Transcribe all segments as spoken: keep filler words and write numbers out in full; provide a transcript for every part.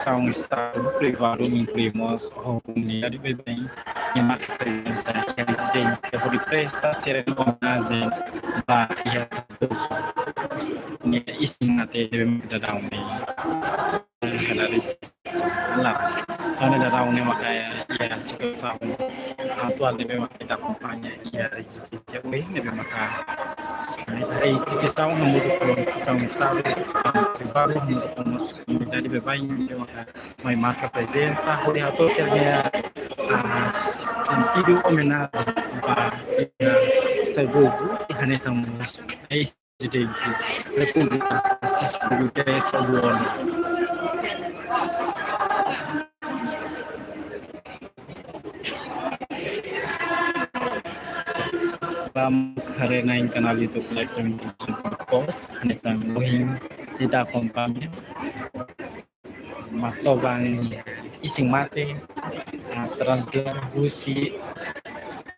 instituisaun Estadu, privadu, inklui mós ho komunidade baibain, nia marka prezensa iha rezidénsia hodi presta sira-nia omenajen ba iha saudozu nia isin-mate ne'ebé maka daudaun ne'e hela rezidénsia. Lae, daudaun ne'e maka iha situasaun atuál ne'ebé maka ita akompaña iha rezidénsia ohin ne'ebé maka, eh, instituisaun hamutuk ho instituisaun Estadu, instituisaun privadu hamutuk ho mós komunidade baibain ne'ebé maka mai marka prezensa hodi hato'o sira-nia, ah, sentidu omenajen ba iha saudozu, i hanesan mós eis-prezidente Repúblika Francisco Guterres Oduor. Ba mak haree-na'in kanál YouTube Live Streaming Post, hanesan ohin ita akompaña Matoban isin-mate, ah, transla husi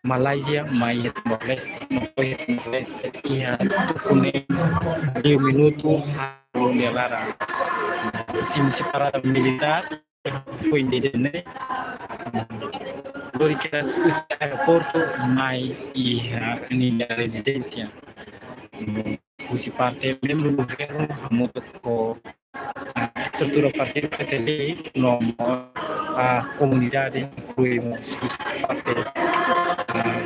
Malázia mai iha Timor-Leste, mai iha Timor-Leste, iha tuku neen liu minutu haat nia laran. Simu husi parada militár, foin de'it ne'e, lori kedas husi aeroportu mai iha ninia rezidénsia. Husi parte membru governu hamutuk ho, ah, estrutura partidu Fretilin no, ah, komunidade, inklui mós husi parte, ah,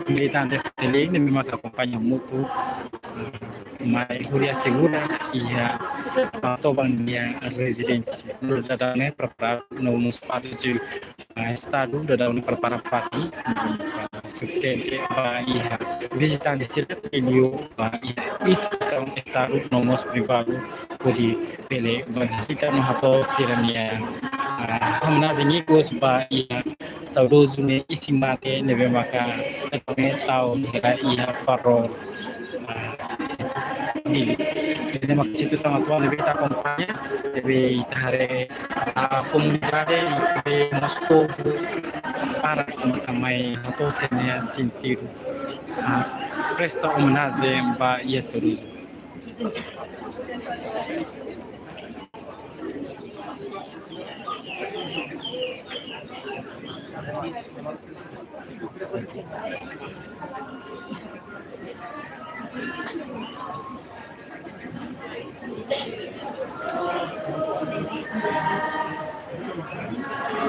militante Fretilin ne'ebé maka akompaña hamutuk, ah, mai hodi asegura iha Matoban nia rezidénsia. Daudaun ne'e preparadu no mós parte husi ah, Estadu daudaun ne'e prepara fatin, ah, sufisiente ba iha vizitante sira, i liu ba iha instituisaun Estadu no mós privadu hodi bele ba vizita no hato'o sira-nia, ah, omenajen ikus ba iha saudozu nia isin-mate ne'ebé maka tau hela iha Farol. Ah, di, ne'e maka situasaun atuál ne'ebé ita akompaña, ne'ebé ita haree, ah, komunidade, ne'ebé mós povu para maka mai hato'o sira-nia sentidu, ah, presta omenajen ba iha saudozu.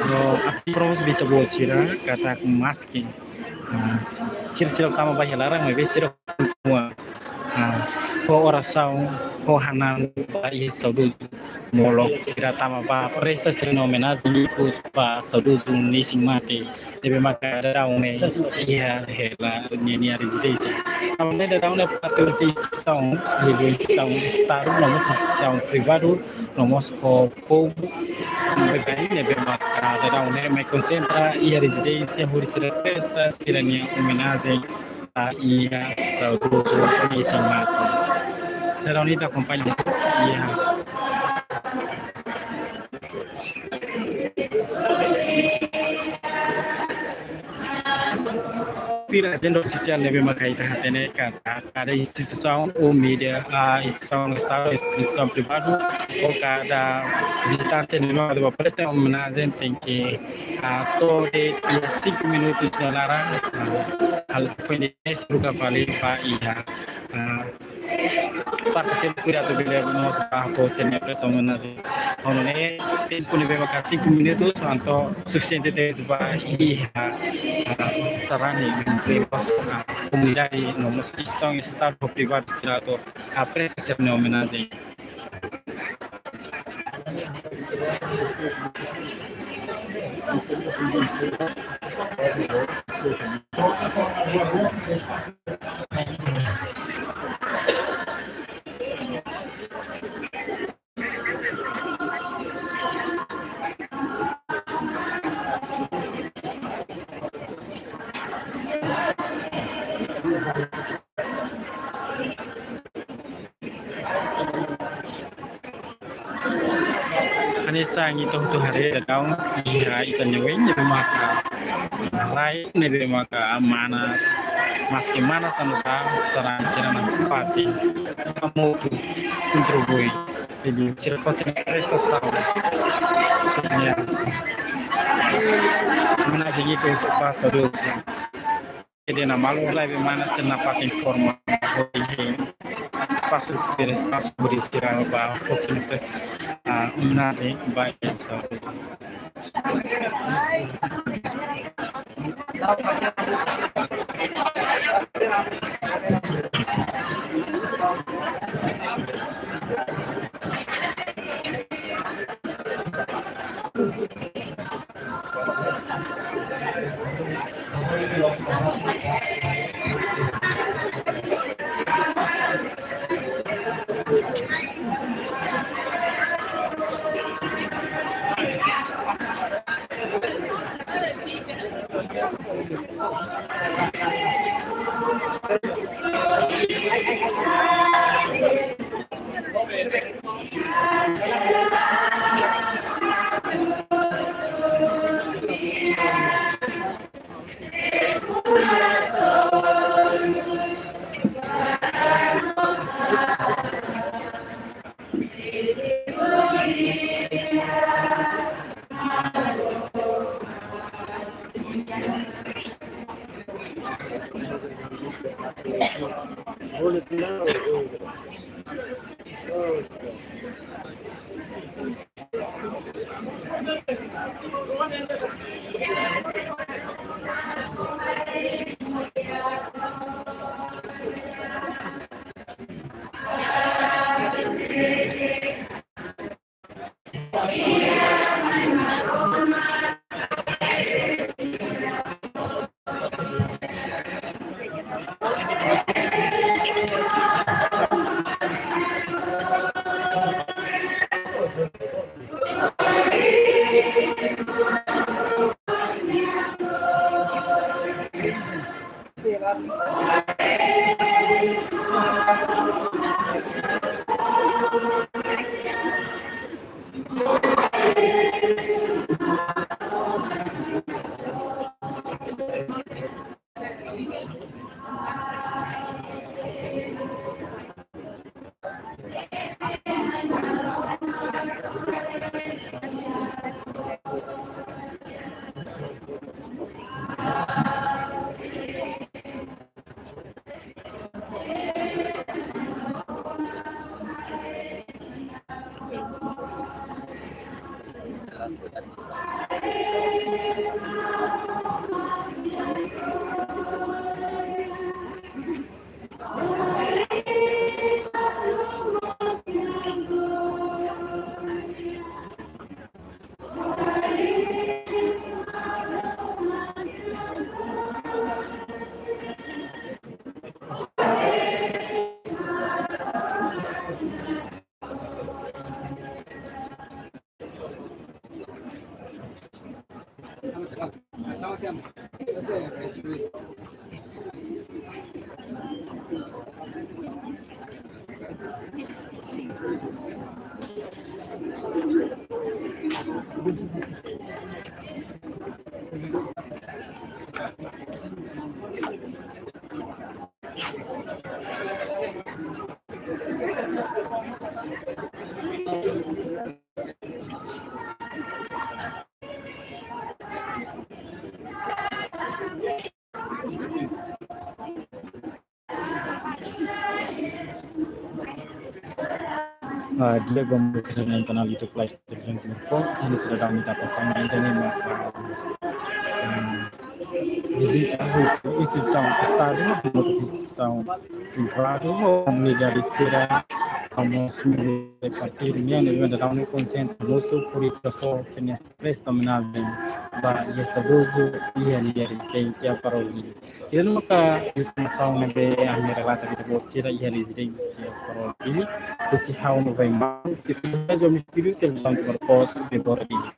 No, atu provos bita bo tira, katak maski, ah, sira sira tama ba iha laran, maibé sira kontinua, ah, ho orasaun, ho hananu ba iha saudozu. Molok sira tama ba presta sira-nia omenajen ikus ba saudozu nia isin-mate ne'ebé maka daudaun ne'e iha hela ninia rezidénsia. Tanba ne'e daudaun ne'e parte husi instituisaun, liuliu instituisaun Estadu, no mós instituisaun privadu, no mós ho povu baibain ne'ebé maka daudaun ne'e mai konsentra iha rezidénsia hodi sira presta sira-nia omenajen ba iha saudozu nia isin-mate. Daudaun ne'e ita akompaña iha tuir ajenda ofisiál ne'ebé maka ita hatene katak kada instituisaun ou mídia, ah, instituisaun Estadu, instituisaun privadu, ou kada vizitante ne'ebé maka ba presta omenajen tenke, ah, to'o de'it iha cinco minutos nia laran, ah, halo foin de'it ne'e sira buka fali ba iha, ah, parte sira-ne'e atu bele mós ba hato'o sira-nia presta omenajen. Ho nune'e, tempu ne'ebé maka cinco minutos, entaun sufisiente tebes ba iha, ah, sarani, ah, komunidade no mós instituisaun Estadu privadu sira atu, ah, presta sira-nia omenajen. Hanesan ita hotu haree daudaun iha ita-nia oin ne'ebé maka rai ne'ebé maka manas, maski manas no sá, sarani sira nafatin hamutuk kontribui. Jadi sira fase prestasaun Omenajen ikus ba saudózu. Ida-ne'e mak malu live mana sira nafatin informa. Espasu, ter espasu hodi sira ba fó sira-nia pres-, ah, omenajen ba saudózu. Ah, di'ak, ba imi sira iha kanál YouTube Play Store Timor Post, hanesan sira dadaun ita akompaña ida-ne'e maka, em, vizita husi instituisaun Estadu, no instituisaun privadu, ou komunidade sira, hamosu partidu nian, ne'ebé dadaun ne'e konsentra hamutuk, por isu fó sira-nia presta omenajen ba iha saudózu iha nia rezidénsia Farol Dili. Ida-ne'e maka informasaun ne'ebé ami relata ba ita-boot sira iha rezidénsia Farol Dili. Husi ha'u November, husi Fernando Mistúrio, Televizaun Timor Post, Timor Dili.